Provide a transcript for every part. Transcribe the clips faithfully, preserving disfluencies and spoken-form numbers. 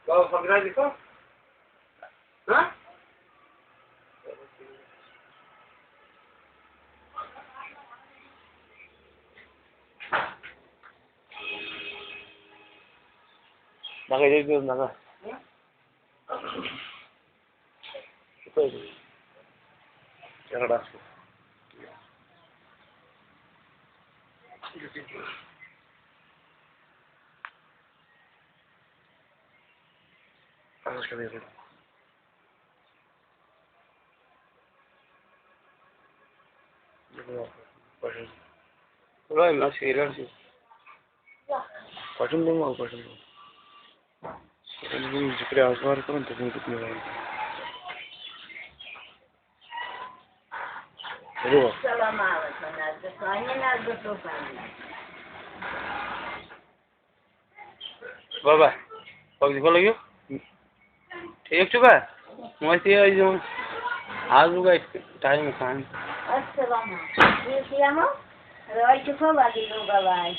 Kau Fagra di kau? Hah? Naga jadi tu, naga. Right, that's serious. Question dong, question dong. Ini juga azbar kan, tapi untuk nilai. Aduh. Assalamu alaikum, Nazar. Soalnya Nazar tuh kan. Baba, pabji ko lagyo? Thik chu ba? Mo ti ayo. Azu ga time khan. Assalamu alaikum. Ye kiya ho? Roi chu ko lagi lo, baba.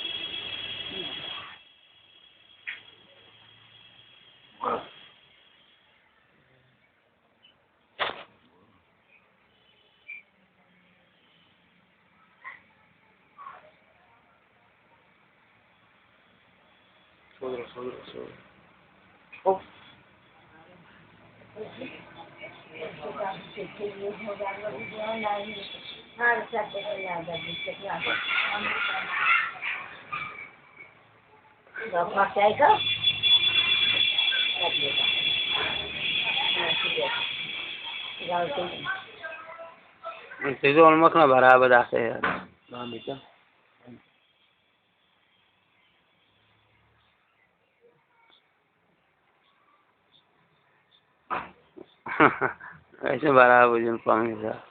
Siz olmakla beraber daha şey yani. Tamam, bitti. Aise beraber jin pani sa.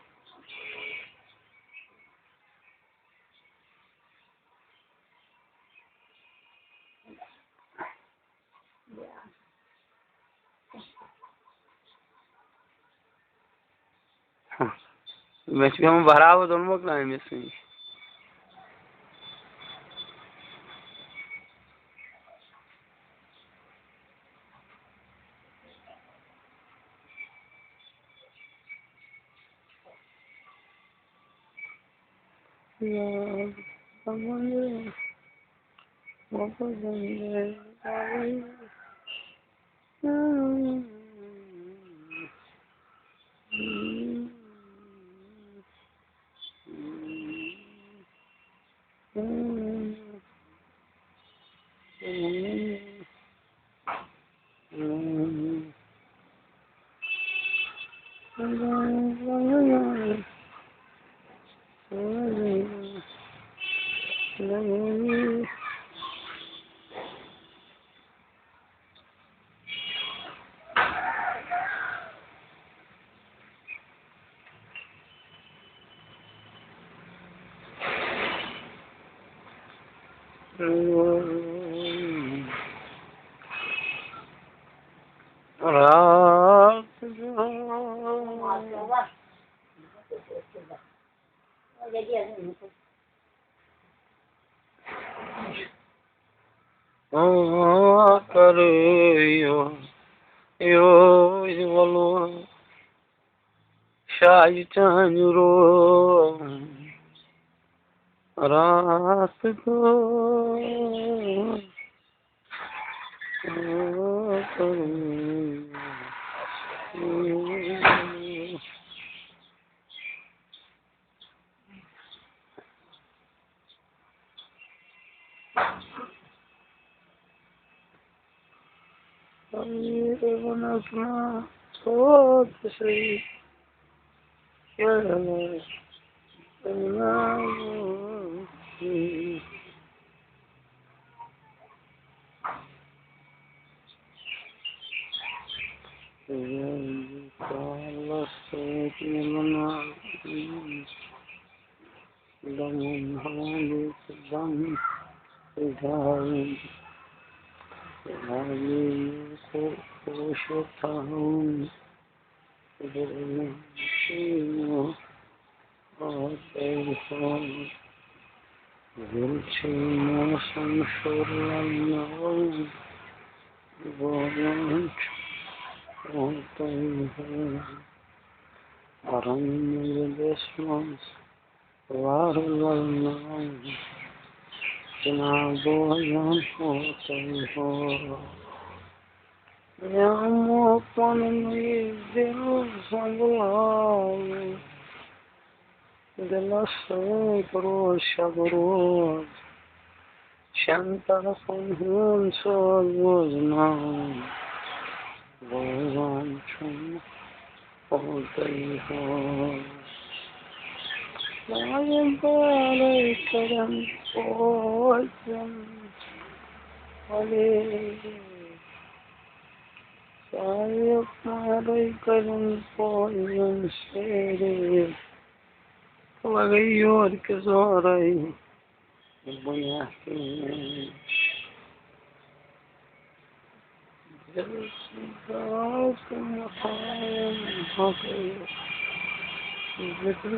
Meh chukam barabar donmo kna missing. Kar yo, yo, yo, شاہہِ چانہِ رو راتھ گوٚو۔ بوزان چھُ تۄہہِ ہُنٛد پرن مجلس منٛز وارٕ ولناوُن، جناب بوزان چھُ تۄہہِ ہُنٛد۔ یامو پنُن یہِ دِل سنبھلاوُن، دِلس سۭتۍ روز شب روز، شٮ۪ن طرفن ہُنٛد سوز بوزناوُن۔ بوزان چھُم اوترے ہُہ۔ سایہِ بالے کرن پوزن۔ وَلے سایہِ بالے کرن پوزن شیرے۔ لگے یور کہِ زورے۔ بُنیاتھٕے دِل سُنٛد مقام حقے، ذِکرِ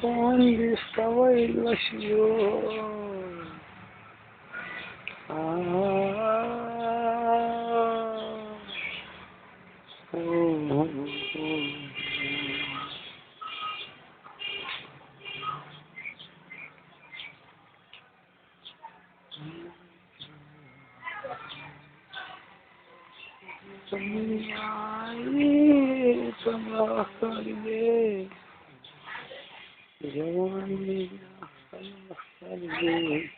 پانہٕ دِس تَوَے لَچھِ یور۔ آ، آ، آ۔ دُنیاے تباہ کٔرِتھ، جوانی تباہ کٔرِتھ۔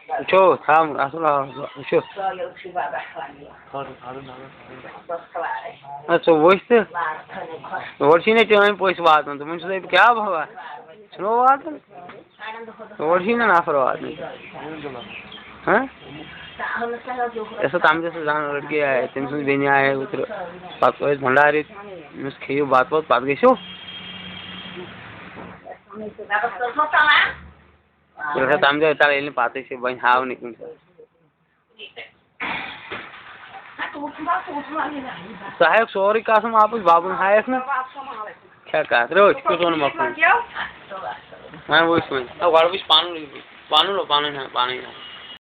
وٕچھو، تھاو اَصٕل آواز، وٕچھو۔ اَدٕ ژٕ وٕچھ تہٕ، یورٕ چھِی نہٕ چٲنۍ پٔژھۍ واتان، تِمَن چھُسَے بہٕ کیٛاہ بَوان؟ چھُنہٕ واتان؟ تور چھِی نہٕ نفر واتنٕے۔ ہاں؟ اَسہِ اوس تَمہِ دۄہ سُہ زَن لٔڑکی آیے، تٔمۍ سٕنٛز بیٚنہِ آیے اوترٕ۔ پَتہٕ ٲسۍ بَنڈارِ، أمِس کھیٚیِو بَتہٕ وَتہٕ، پَتہٕ گٔژھِو۔ ییٚلہِ سا تَمہِ دۄہ تَلہٕ ییٚلہِ نہٕ پَتہٕ چھِ وۄنۍ ہاونٕے کُنہِ ساتہٕ۔ ژٕ ہایَکھ سورُے قسم اَپُز، بَبُن ہایَکھ نہٕ۔ کیٛاہ کَتھ؟ رٔٹھ، کیُتھ ووٚنمَکھ وۄنۍ؟ وۄنۍ وٕچھ وۄنۍ۔ آ، گۄڈٕ وٕچھ پَنُن، پَنُن، پَنُن، پَنٕنۍ۔